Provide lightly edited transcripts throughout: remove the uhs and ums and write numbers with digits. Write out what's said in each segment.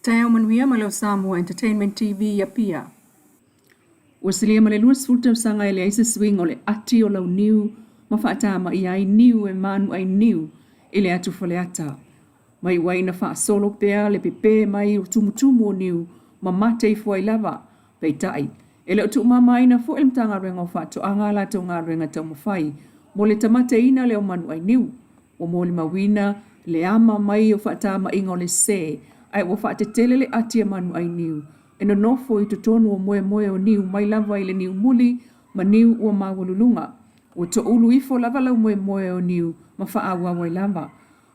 Taeao manuia mai lau Samoa Entertainment TV i Apia. Ua silia ma le 20 tausaga e leai se suiga o le ati o lau niu ma faatamaia ai niu e manu ai niu i le atu Faleata. Mai ua ina faasolo pea le pepe mai o tumutumu o niu ma mate ifo ai lava. Peitai, e le o tuumamaina foi le Matagaluega o Faatoaga a latou galuega taumafai mo le tamateina lea o manu ai niu. Ua molimauina le ama mai o faatamaiga o le se ae ua faatetele le ati a manu ai niu e nonofo i totonu o moemoe o niu mai lava i le niu muli ma niu ua maualuluga. Ua toulu ifo lava lau moemoe o niu ma faaauau ai lava.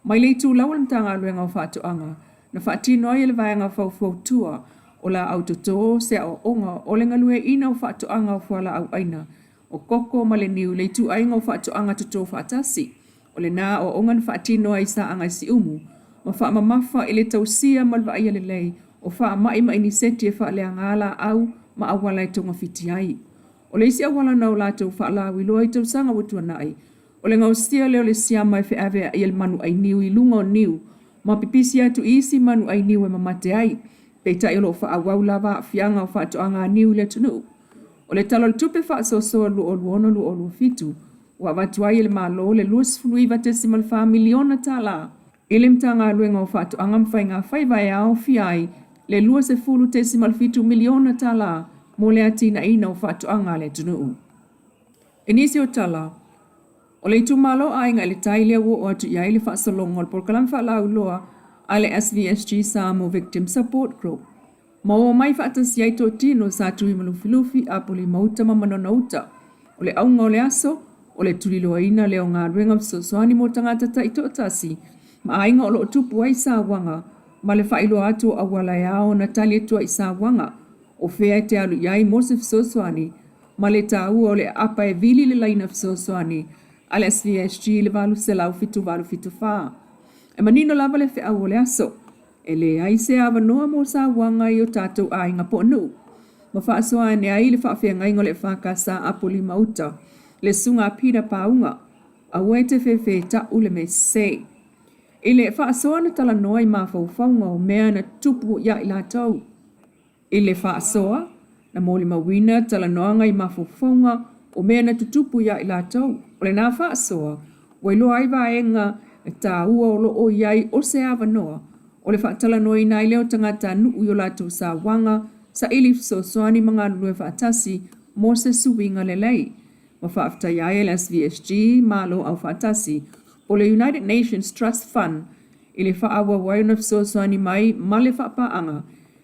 Mai le itulau o le Matagaluega o Faatoaga, na faatino ai e le Vaega Faufautua o Laau Toto se aoaoga o le galueaiina o faatoaga o fualaau aina, o koko ma le niu i le ituaiga o faatoaga toto faatasi. O lena aoaoga na faatino ai i Saaga i Siumu ma faamamafa i le tausia ma le vaaia lelei o faamai ma iniseti e faaleaga laau ma auala e togafiti ai. O le isi auala na o latou faalauiloa i tausaga ua tuanai, o le gaosia lea o le siama e feaveai e le manu ʻai niu i luga o niu ma pipisi atu i isi manu ʻai niu e mamate ai. Peitai o lo o faaauau lava aafiaga o faatoaga a niu i le atunuu. O le Tala o le Tupe Faasoasoa 2026/2027 ua avatu ai e le Malo le $29.4 miliona tala i le Matagaluega o Faatoaga ma Faiga Faiva e aofia ai le $20.7 miliona tala mo le atinaeina o faatoaga a le atunuu. I nisi o tala, o le itumalo Aiga i le Tai lea ua oo atu i ai le faasologa o le polokalame faalauiloa a le SVSG Samoa Victim Support Group, ma ua omai faatasi ai totino sa tui ma Lufilufi, Apolima-uta ma Manono-uta. O le auga o le aso, o le tuliloaina lea o galuega fesoasoani mo tagata taitoatasi ma aiga o lo o tupu ai sauaga ma le faailoa atu o auala e ao ona tali atu ai i sauaga, o fea e te alu i ai mo se fesoasoani ma le taua o le aapa e vili le laina fesoasoani a le SVSG i le 800 7874. E manino lava le feau o le aso, e leai se avanoa mo sauaga i o tatou aiga po o nuu. Ma faasoa ane ai le faafeagaiga o le EFKS Apolima-uta, le Susuga a Peter Pauga, aua e te fefe ta'u le mea sese. I le faasoa na talanoa i mafaufauga o mea na tutupu ia i latou. I le faasoa, na molimauina talanoaga i mafaufauga o mea na tutupu ia i latou. O lena faasoa, ua iloa ai vaega taua o lo o i ai o se avanoa o le faatalanoaina ai lea o tagatanuu i o latou sauaga, saili fesoasoani ma galulue faatasi mo se suiga lelei. Ma faafetaia ai e le SVSG Malo Aufaatasi po o le United Nations Trust Fund i le faaauau ai ona fesoasoani mai ma le faapaaga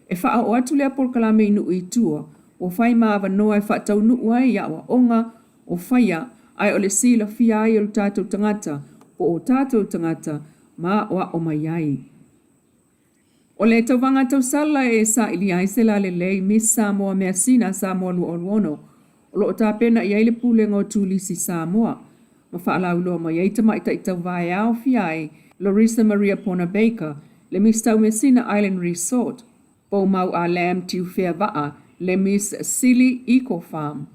e faaoo atu lea polokalame i nuu i tua ua fai ma avanoa e faataunuu ai aoaoga o faia ae o le silafia ai o le tatou tagata po o tatou tagata ma aoao mai ai. O le tauvaga tausala e sailia ai se lalelei Miss Samoa Measina Samoa 2026 o lo o tapena i ai le Pulega o Turisi Samoa ma faalauiloa mai ai tamaitai tauva e aofia ai Lorisa Maria Pona Baker, le Miss Taumeasina Island Resort, Poumau A Lam Tiufea Vaa, le Miss Sili Eco Farm,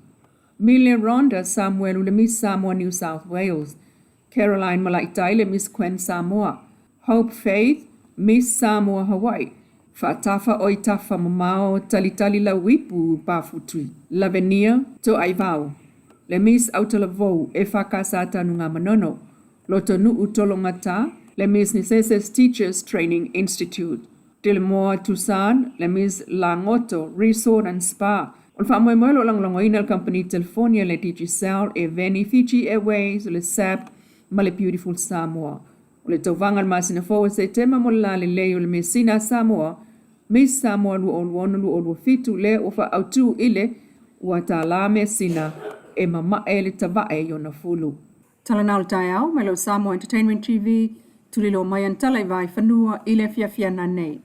Mile Rhonda Samuelu, le Miss Samoa New South Wales, Caroline Malaitai, le Miss Quen Samoa, Hope Faith, Miss Samoa Hawaii. Faatafa oi tafa mamao talitali lau ipu Pafutui, Lavenia Toaivao, le Miss Autalavou EFKS Tanugamanono, Lotonuu Tologata, le Miss Niseses Teachers Training Institute, Dilemoa Tusan, le Miss Lagoto Resort and Spa. O le faamoemoe o lo o lagolagoina e le kamupani telefoni a le Digicel, Airveni, Fiji Airways, le SAB ma le Beautiful Samoa. O le tauvaga i le masina fou o Setema mo le lalelei o le Measina a Samoa, Miss Samoa 2026/2027 lea ua faaautu i le ua $1 measina e mamae le tavae i ona fulu. Tala na o le taeao mai lau Samoa Entertainment TV, tuliloa mai ana tala i Vaifanua i le afiafi ananei.